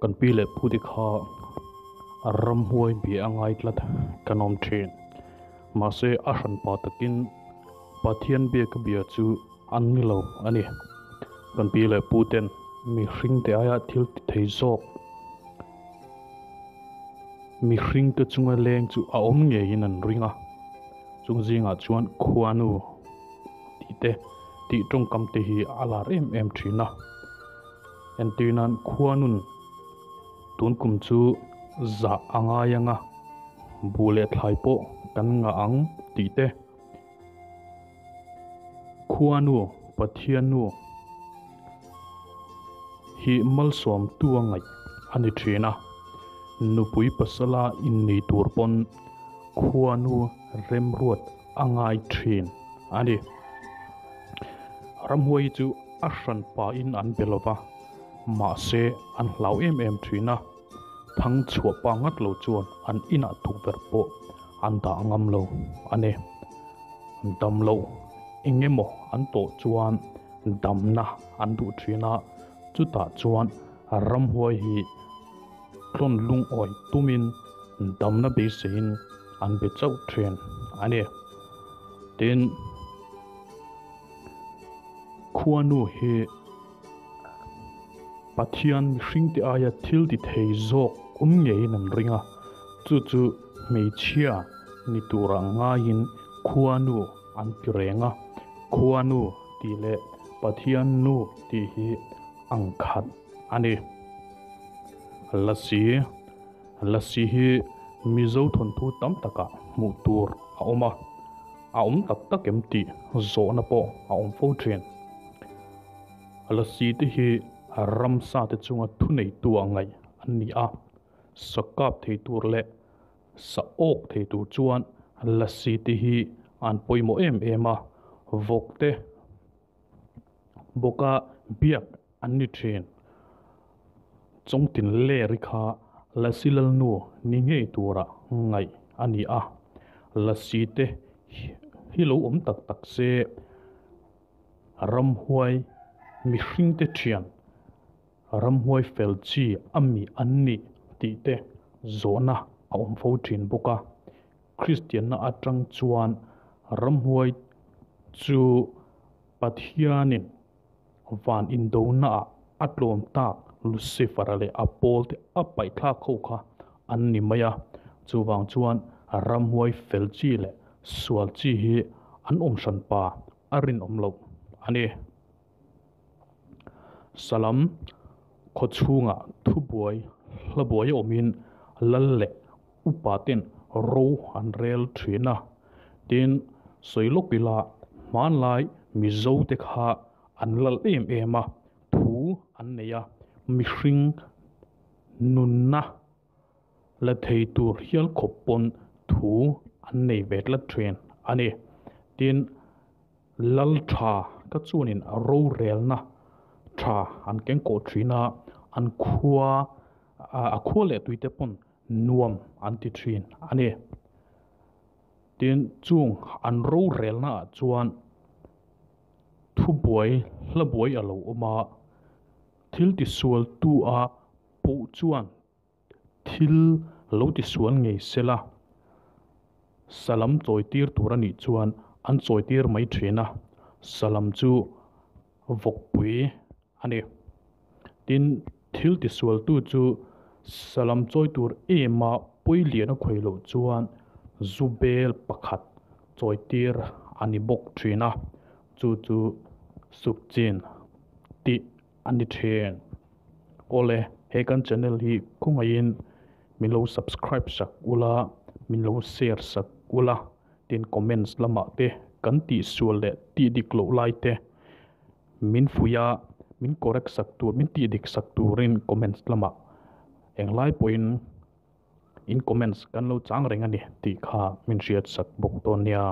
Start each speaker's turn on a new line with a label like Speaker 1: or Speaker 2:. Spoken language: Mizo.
Speaker 1: Kan pi leh pu te kha ramhuai bia a ngai tlat kan awm thin. Mahse a hranpa takin Pathian biak a bia chu an ni lo a ni. Kan pi leh pu ten mihring te aia thil ti thei zawk mihring te chunga leng chu a awm ngeiin an ring a. Chung zingah chuan khuanu tih te tih tawngkam te hi a lar em em thin a. Entir nan khuanun tun kum chu zah a ngai ang a, buh leh thlai pawh kan ngah ang tih te. Khuanu, Pathiannu hi malsawmtu a ngaih a ni thin a, nupui pasala innei tur pawn khuanu remruat a ngai thin a ni. Ramhuai hi chu a hran pahin an be lova, mahse an hlau em em thin a, thang chhuah pa ngat lo chuan an inah tukverh pawh an dah ngam lo a ni. Dam loh eng emaw an tawh chuan damna an duh thin a, chutah chuan ramhuai hi tlawn lungawi tumin damna beiseiin an be chauh thin a ni. Tin, Khuanu hi Pathian mihringte aia thil ti thei zawk awm ngeiin an ring a, chu chu hmeichhia ni tura ngaiin Khuanu an ti reng a. Khuanu tih leh Pathian nu tih hi ang khat a ni. Lasi, Lasi hi Mizo thawnthu tam takah hmuh tur a awm a. A awm tak tak em tih zawhna pawh a awm fo thin. Lasi te hi ramsa te chunga thuneitu a ngaih an ni a, sa kap thei tur leh sa awk thei tur chuan lasi te hi an pawimawh em em a, vawk te bawka biak an ni thin. Chawngtin leri kha Lasi Lalnu ni ngei tura ngaih a ni a, Lasi te hi lo awm tak tak se ramhuai mihring te thian ramhuai fel chi a mi an nih tih te zawhna a awm fo thin bawk a. Kristianna atang chuan ramhuai chu Pathianin van indonaah a tlawm tak Lucifer-a leh a pawlte a paihthlak ho kha an ni mai a. Chuvang chuan ramhuai fel chi leh sual chi hi an awm hran pa a rinawm loh a ni. Salam khaw chhungah thubuai hlabuai a awmin lal leh upa ten ro an rel thin a. Tin, sawi lawk ila hmanlai Mizo te kha an lal em em a, thu an nei a, mihring nunna la thei tur hial khawp pawn thu an nei ve tlat thin a ni. Tin, Lal tha ka chuanin rorelna tha an keng kawh thin a, an khua a khua leh tuite pawn nuam an ti thin a ni. Tin, chung an rorelna ah chuan thubuai hla buai a lo awm a, thil tisual tu a puh chuan Thil lo tisual ngei se la, salam chawitir tur a nih chuan an chawitir mai thin a, salam chu vawkpui a ni. Tin, thil tisualtu chu salam chawi tur ema pawi lian a khawih loh chuan zu bel pakhat chawitir a ni bawk thin a, chu chu sukchin tih a ni thin. Awle, he kan channel hi khawngaihin min lo subscribe sak ula, min lo share sak ula, tin comments lamah te kan tihsual leh tih dik loh lai te min fuih a, min correct sak tur, min tih dik sak turin comments lamah englai pawhin in comments kan lo chang reng a ni tih kha min hriat sak bawk dawn nia.